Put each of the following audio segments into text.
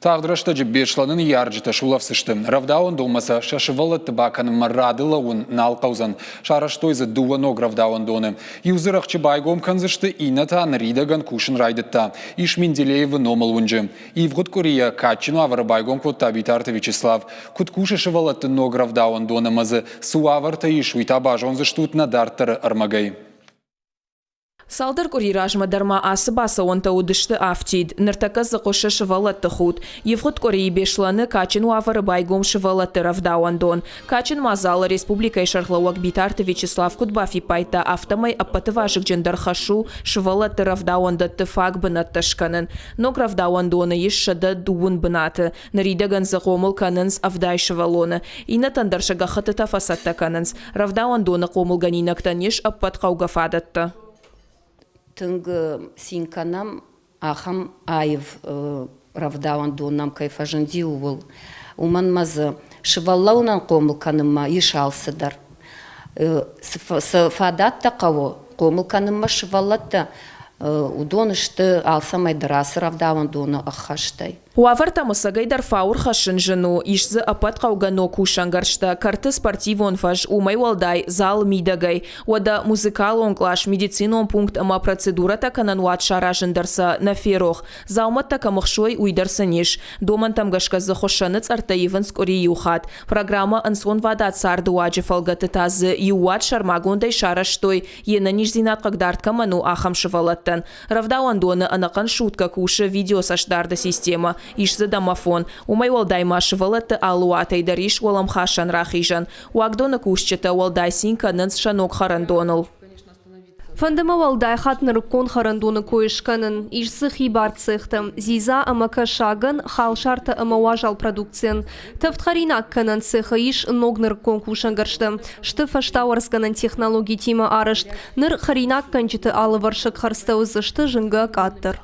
Тагъд рӕстӕджы Беслӕны ныййарджытӕ сулӕфдзысты. Рӕвдауӕндонмӕ сӕ сӕ сывӕллӕтты бакӕнынмӕ рады лӕууын нал хъӕудзӕн. Сарӕзтой дзы дыууӕ ног рӕвдауӕндоны. Иу дзы рӕхджы байгом кӕндзысты, иннӕ та ныридӕгӕн кусын райдыдта. Ис Менделеевы номыл уынджы. Ивгъуыд къуырийӕ кадджын уавӕры байгом кодта Битарты Вячеслав. Куыд кусы сывӕллӕтты ног рӕвдауӕндон ӕмӕ дзы цы уавӕртӕ ис, уый та базондзыстут нӕ дарддӕры ӕрмӕгӕй. Цалдӕр къуыри размӕ дӕр ма ацы бацӕуӕнтӕ уыдысты афтид. Ныртӕккӕ дзы хъуысы сывӕллӕтты худт. Ивгъуыд къуырийы Беслӕны кадджын уавӕры байгом сывӕллӕтты рӕвдауӕндон. Кадджын мадзалы республикӕйы сӕргълӕууӕг Битарты Вячеслав куыд бафиппайдта, афтӕмӕй ӕппӕты вазыгджындӕр хӕс у сывӕллӕтты рӕвдауӕндӕтты фаг бынӕттӕ скӕнын. Ног рӕвдауӕндоны ис 130 бынаты. Ныридӕгӕн дзы хъомыл кӕнынц 70 сывӕллоны. Иннӕтӕн дӕр сӕ гӕххӕттытӕ фӕцӕттӕ кӕнынц. Рӕвдауӕндоны хъомылгӕнинӕгтӕн ис ӕппӕт хъӕугӕ фадӕттӕ. Тынг цин кӕнӕм, ахӕм аив рӕвдауӕндон нӕм кӕй фӕзынди, ууыл. Уымӕн ма дзы сывӕллонӕн хъомыл кӕнынмӕ ис алцыдӕр. Цы фадӕттӕ хъӕуы хъомыл кӕнынмӕ сывӕллӕттӕ, уыдон сты алцӕмӕй дӕр ацы рӕвдауӕндоны ӕххӕстӕй. Уавӕртӕм ӕцӕгӕйдӕр фау ӕрхӕссын зын у, ис дзы ӕппӕт хъӕугӕ ног кусӕнгӕрзтӕ, кӕрты спортивон фӕз, уымӕй уӕлдай, зал мидӕгӕй. Уӕдӕ музыкалон кълас, медицинон пункт ӕмӕ процедурӕтӕ кӕнӕн уат саразын дӕр сӕ нӕ ферох. Дзаумӕттӕ кӕм ӕхсой, уый дӕр сын ис. Домӕнтӕм гӕсгӕ дзы хуыссӕны цъӕрттӕ ивынц къуыри иу хатт. Программӕ ӕнцонвадат царды уаджы фӕлгӕты та дзы иу уат сӕрмагондӕй сарӕзтой, йе нӕниздзинад хъыгдард кӕмӕн у, ахӕм сывӕллӕттӕн. Рӕвдауӕндоны ӕнӕхъӕн суткӕ кусы видеоцӕстдарды системӕ, ис дзы домофон. Уымӕй уӕлдай ма сывӕллӕтты алы уатӕй дӕр ис уӕлӕмхасӕн рахизӕн. Уагдоны кусджытӕ уӕлдай цин кӕнынц сӕ ног хӕрӕндоныл. Фӕнды мӕ уӕлдай хатт нырыккон хӕрӕндоны кой скӕнын. Ис дзы хибар цехтӕ, дзидза ӕмӕ кӕсагӕн, халсартӕ ӕмӕ уазал продукцийӕн. Тӕвд хӕринаг кӕнӕн цехы ис ног нырыккон кусӕнгӕрзтӕ. Сты фӕстауӕрцгӕнӕн технологитимӕ арӕзт. Ныр хӕринаггӕнджыты алывӕрсыг хӕрдзтӕ уыдзысты зынгӕ къаддӕр.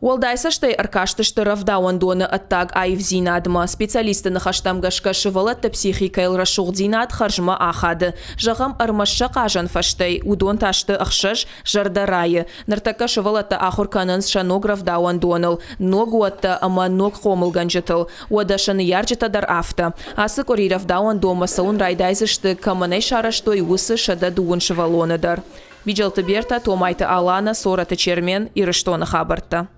Уӕлдай цӕстӕй ӕркастысты рӕвдауӕндоны ӕддаг аивдзинадмӕ. Специалистты ныхӕстӕм гӕсгӕ сывӕллӕтты психикӕйыл рӕсугъддзинад хӕрзмӕ ахады. Зӕгъӕм, ӕрмӕст сӕ хъазӕн фӕзтӕй, уыдон та сты ӕхсӕз, зӕрдӕ райы. Ныртӕккӕ сывӕллӕттӕ ахуыр кӕнынц сӕ ног рӕвдауӕндоныл, ног уӕттӕ ӕмӕ ног хъомылгӕнджытыл. Уӕдӕ сӕ ныййарджытӕ дӕр афтӕ. Ацы къуыри рӕвдауӕндонмӕ цӕуын райдайдзысты, кӕмӕн ӕй сарӕзтой, уыцы 130 сывӕллоны дӕр. Биджелты Бертӕ, Томайты Аланӕ, Цорӕты Чермен, Ирыстоны хабӕрттӕ.